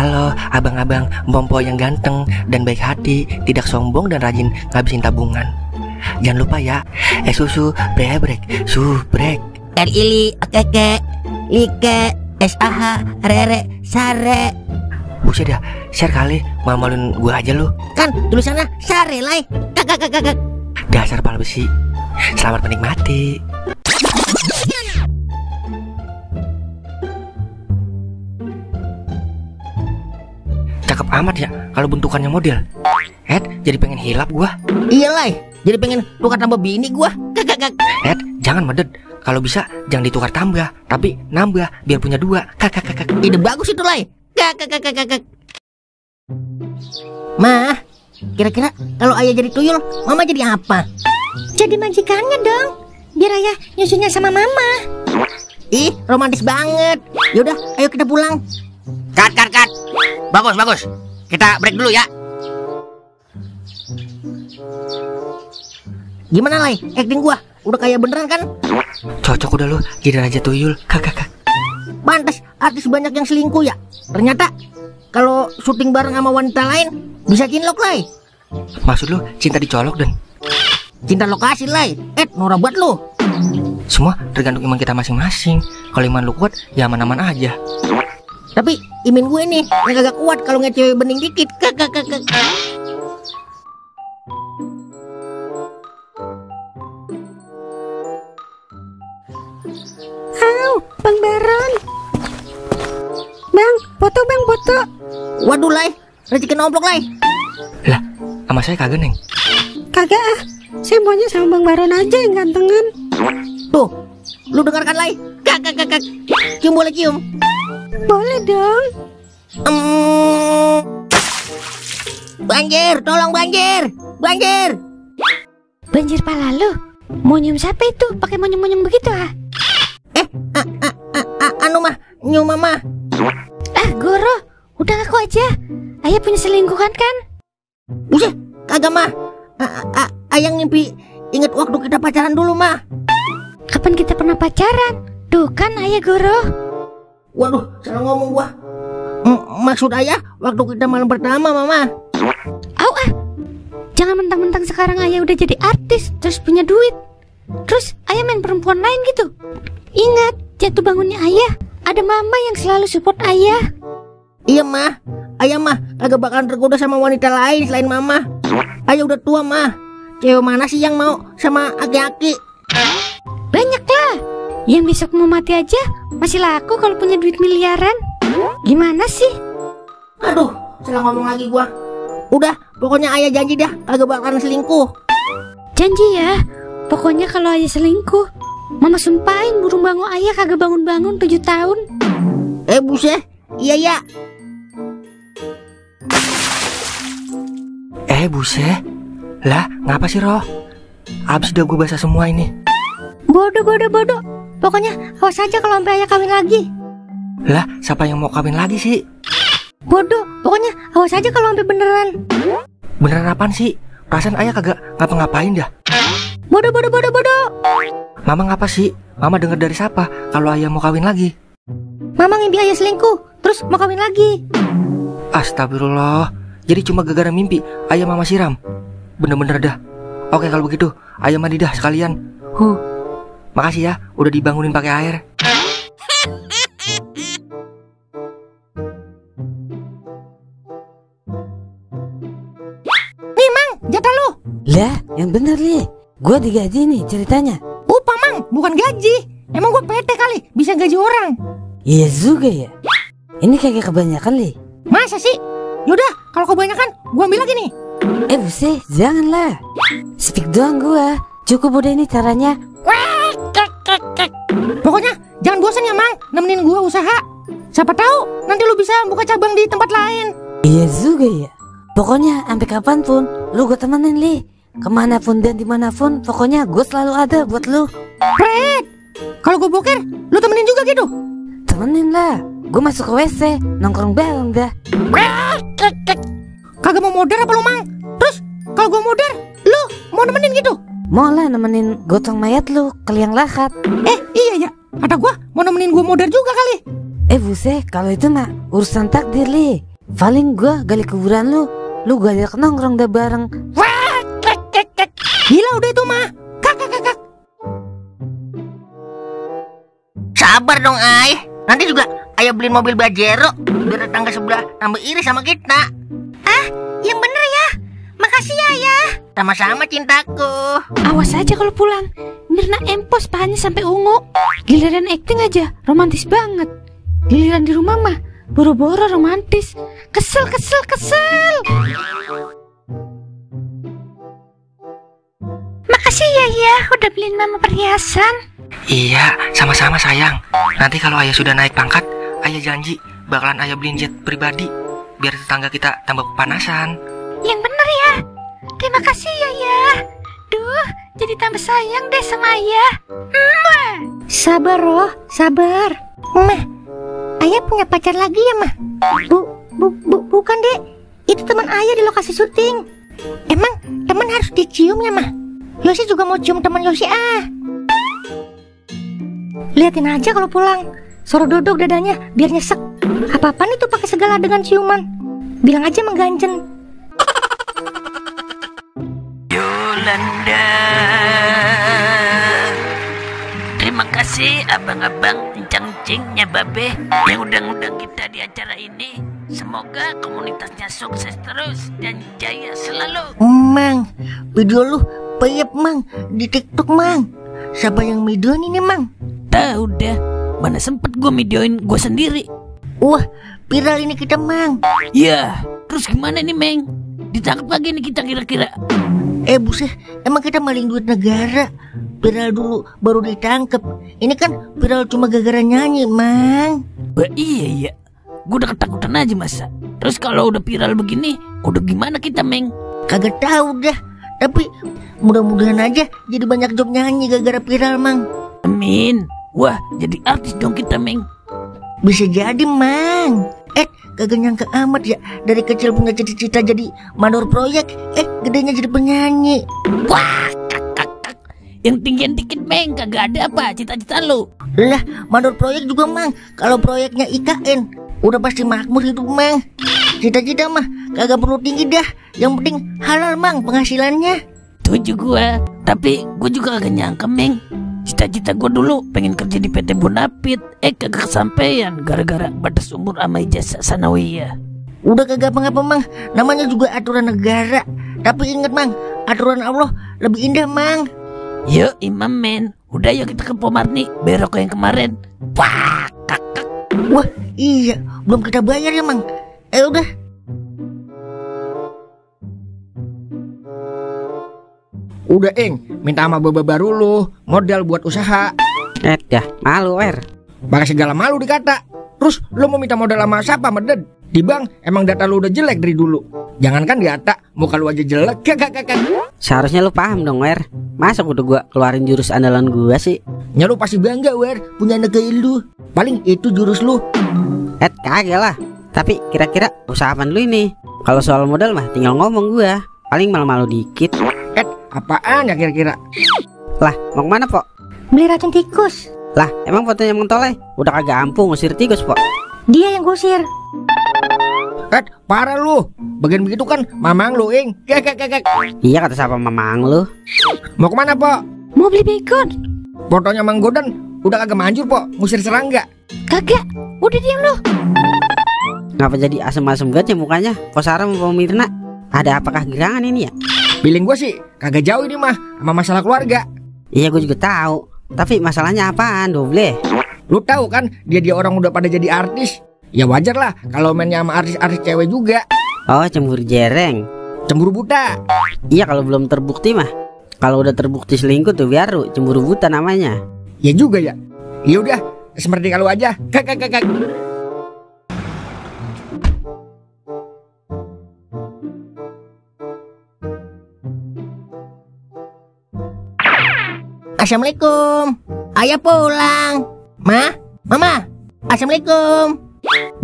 Halo abang-abang Bompo yang ganteng dan baik hati, tidak sombong dan rajin ngabisin tabungan. Jangan lupa ya, susu brebrek, subrek. Ili, keke, like, sah, rere, sare. Buset dah, share kali, malu-maluin gue aja lu. Kan tulisannya sare lai. Kakak. Dasar pala besi. Selamat menikmati. Cakep amat ya kalau bentukannya model. Jadi pengen hilap gua. Iya lai, jadi pengen tukar tambah bini gua. Kakak. Jangan meded. Kalau bisa jangan ditukar tambah, tapi nambah biar punya dua. Kakak. Ide bagus itu lai. Kakak. Mah, kira-kira kalau ayah jadi tuyul, mama jadi apa? Jadi majikannya dong, biar ayah nyusunya sama mama. Ih, romantis banget. Yaudah, ayo kita pulang. Cut. Bagus. Kita break dulu ya. Gimana lai, acting gua? Udah kayak beneran kan? Cocok udah lu jadi raja tuyul. Kakak. Pantes artis banyak yang selingkuh ya. Ternyata kalau syuting bareng sama wanita lain bisa cinlok lai. Maksud lu cinta dicolok dan Cinta lokasi lai. Norak buat lu. semua tergantung iman kita masing-masing. Kalau iman lu kuat ya aman-aman aja. Tapi imin gue nih yang agak kuat kalau ngeliat cewek bening dikit. Kakak. Bang Baron. Bang, foto. Waduh lai, rezeki nomplok lai. Lah, sama saya kagak neng. Kagak ah, saya maunya sama Bang Baron aja yang gantengan. Tuh, lu dengarkan lai. Kakak. Cium boleh cium? Boleh dong. Banjir, tolong banjir. Banjir pala lu. Mau nyium siapa itu? Pakai monyong-monyong begitu ah? Anu mah, nyium mama. Goro, udah ngaku aja. Ayah punya selingkuhan kan? Buset, kagak mah. Ayang ngimpi inget waktu kita pacaran dulu mah. Kapan kita pernah pacaran? Tuh kan ayah Goro. Waduh, salah ngomong gua. Maksud ayah waktu kita malam pertama mama. Jangan mentang-mentang sekarang ayah udah jadi artis terus punya duit, terus ayah main perempuan lain gitu. Ingat, jatuh bangunnya ayah ada mama yang selalu support ayah. Iya mah, ayah mah kagak bakalan tergoda sama wanita lain selain mama. Ayah udah tua mah. Cewek mana sih yang mau sama aki-aki? Banyak lah. Yang besok mau mati aja masih laku kalau punya duit miliaran. Gimana sih? Aduh, salah ngomong lagi gua. Udah, pokoknya ayah janji dah kagak bakalan selingkuh. Janji ya. Pokoknya kalau ayah selingkuh, mama sumpahin burung bango ayah kagak bangun-bangun 7 tahun. Buset. Iya ya. Buset. Lah, ngapa sih Roh? Abis udah gue basah semua ini. Bodoh. Pokoknya awas aja kalau sampai ayah kawin lagi. Lah, siapa yang mau kawin lagi sih? Bodoh, pokoknya awas aja kalau sampai beneran. Beneran apaan sih? Perasaan ayah kagak ngapa-ngapain dah. Bodoh. Mama ngapa sih? Mama denger dari siapa kalau ayah mau kawin lagi? Mama ngimpi ayah selingkuh, terus mau kawin lagi. Astagfirullah. Jadi cuma gara-gara mimpi ayah mama siram. Bener-bener dah. Oke kalau begitu, ayah mandi dah sekalian. Makasih ya, udah dibangunin pakai air. Nih Mang, jatah lu. Lah, yang bener li. Gua digaji nih ceritanya. Upah Mang, bukan gaji. Emang gua PT kali, bisa gaji orang. Iya juga ya. Ini kayak kebanyakan li. Masa sih? Yaudah, kalau kebanyakan gua ambil lagi nih. Buset, janganlah. Speak doang gua. Cukup udah ini caranya. Pokoknya jangan bosan ya Mang, nemenin gua usaha. Siapa tahu nanti lu bisa buka cabang di tempat lain. Iya juga ya. Pokoknya sampai kapanpun lu gue temenin li. Kemanapun dan dimanapun, pokoknya gue selalu ada buat lu. Fred, kalau gue boker, lu temenin juga gitu? Temenin lah. Gue masuk ke WC, nongkrong bareng dah. Kagak mau modar apa lu Mang? Terus kalau gue modar, lu mau nemenin gitu? Mau lah nemenin gotong mayat lu ke liang lahat. Iya ya, kata gue mau nemenin gue modar juga kali. Buset, kalau itu mah urusan takdir li. Paling gua gali kuburan lu gali nongkrong dah bareng. Gila udah itu mah. Kak. Sabar dong, Ay. Nanti juga Ayah beliin mobil Pajero biar tetangga sebelah tambah iri sama kita. Yang bener ya. Makasih ya, Ayah. Sama-sama cintaku. Awas aja kalau pulang. Mirna empos pahanya sampai ungu. Giliran acting aja romantis banget. Giliran di rumah mah boro-boro romantis. Kesel. Makasih ya udah beliin mama perhiasan. Iya, sama-sama sayang. Nanti kalau ayah sudah naik pangkat, ayah janji bakalan ayah beliin jet pribadi biar tetangga kita tambah kepanasan. Yang bener ya. Terima kasih ya. Duh, jadi tambah sayang deh sama ayah. Sabar Roh, sabar. Mah, ayah punya pacar lagi ya mah? Bukan dek. Itu teman ayah di lokasi syuting. Emang teman harus diciumnya mah? Yosi juga mau cium teman Yosi ah. Liatin aja kalau pulang. Suruh duduk dadanya biar nyesek. Apa-apaan itu pakai segala dengan ciuman. Bilang aja mengganjen. Yolanda. Terima kasih abang-abang encang-encingnya Babe yang undang-undang kita di acara ini. Semoga komunitasnya sukses terus dan jaya selalu. Mang, video lu payep mang di TikTok mang. Siapa yang videoin ini mang? Tahu dah, mana sempet gue videoin gue sendiri. Wah, viral ini kita mang. Ya, terus gimana nih Meng? Ditangkap lagi nih kita kira-kira. Buset, emang kita maling duit negara. Viral dulu baru ditangkap. Ini kan viral cuma gara-gara nyanyi mang. Wah iya, gue udah ketakutan aja masa. Terus kalau udah viral begini, udah gimana kita Meng? Kagak tahu dah. Tapi mudah-mudahan aja jadi banyak job nyanyi gara-gara viral mang. Amin. Wah, jadi artis dong kita Meng. Bisa jadi mang. Kagak nyangka amat ya. Dari kecil punya cita-cita jadi mandor proyek. Gedenya jadi penyanyi. Wah, kak. Yang tinggian dikit Meng, kagak ada apa cita-cita lu? Lah, mandor proyek juga mang. Kalau proyeknya IKN, udah pasti makmur hidup mang. Cita-cita mah kagak perlu tinggi dah. Yang penting halal mang penghasilannya. Setuju gua. Tapi gua juga kagak nyangka Meng. Cita-cita gue dulu pengen kerja di PT Bonapit. Kagak kesampaian gara-gara batas umur sama ijazah sanawiyah. Udah kagak apa-apa mang. Namanya juga aturan negara. Tapi inget mang, aturan Allah lebih indah mang. Yuk Imam men. Udah yuk kita ke Pomarni bayar rokok yang kemarin. Wah kakak. Wah iya, belum kita bayar ya mang. Udah. Udah minta sama baba baru lu modal buat usaha. Dah malu Pakai segala malu dikata. Terus lu mau minta modal sama siapa meded? Di bank emang data lu udah jelek dari dulu. Jangankan di atta, muka lu aja jelek. Kakak. Seharusnya lu paham dong Masa udah gua keluarin jurus andalan gua sih? Ya lu pasti bangga punya anak kayak lu. Paling itu jurus lu. Kagak lah. Tapi kira-kira usaha apaan lu ini? Kalau soal modal mah tinggal ngomong gua. Paling malu-malu dikit. Apaan ya kira-kira? Lah, mau kemana, Pok? Beli racun tikus. Lah, emang fotonya mentoleh? Udah kagak ampuh ngusir tikus, Pok. Dia yang gusir. Parah lu. Bagian begitu kan mamang lu, Kakak. Iya kata siapa mamang lu. Mau kemana, Pok? Mau beli bacon. Fotonya Mang Godan udah kagak manjur, Pok. Ngusir serangga. Kagak, udah diam lu. Ngapa jadi asem-asem banget ya mukanya? Kok Sarah sama Mirna? Ada apakah gerangan ini ya? Feeling gue sih kagak jauh ini mah sama masalah keluarga. Iya gue juga tahu. Tapi masalahnya apaan, Doble? Lu tahu kan dia orang udah pada jadi artis. Ya wajar lah kalau mainnya sama artis-artis cewek juga. Oh, cemburu jereng. Cemburu buta. Iya kalau belum terbukti mah. Kalau udah terbukti selingkuh tuh biar cemburu buta namanya. Ya juga ya. Ya udah, seperti kalau aja. Kakak. Assalamualaikum. Ayah pulang. Mama. Assalamualaikum.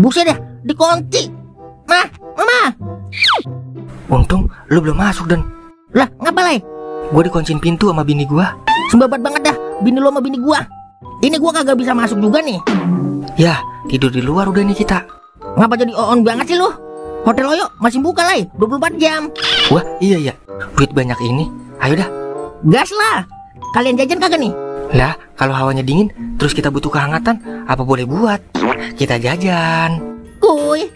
Buset dah, dikunci. Mama. Untung lu belum masuk dan. Lah, ngapa lay? Gue dikuncin pintu sama bini gua. Sembabat banget dah, bini lu sama bini gua. Ini gua kagak bisa masuk juga nih. Ya, tidur di luar udah nih kita. Ngapa jadi on banget sih lu? Hotel Oyo masih buka lah 24 jam. Wah iya ya, duit banyak ini. Ayo dah. Gas lah. Kalian jajan kagak nih? Lah kalau hawanya dingin terus kita butuh kehangatan, apa boleh buat? Kita jajan. Kuy.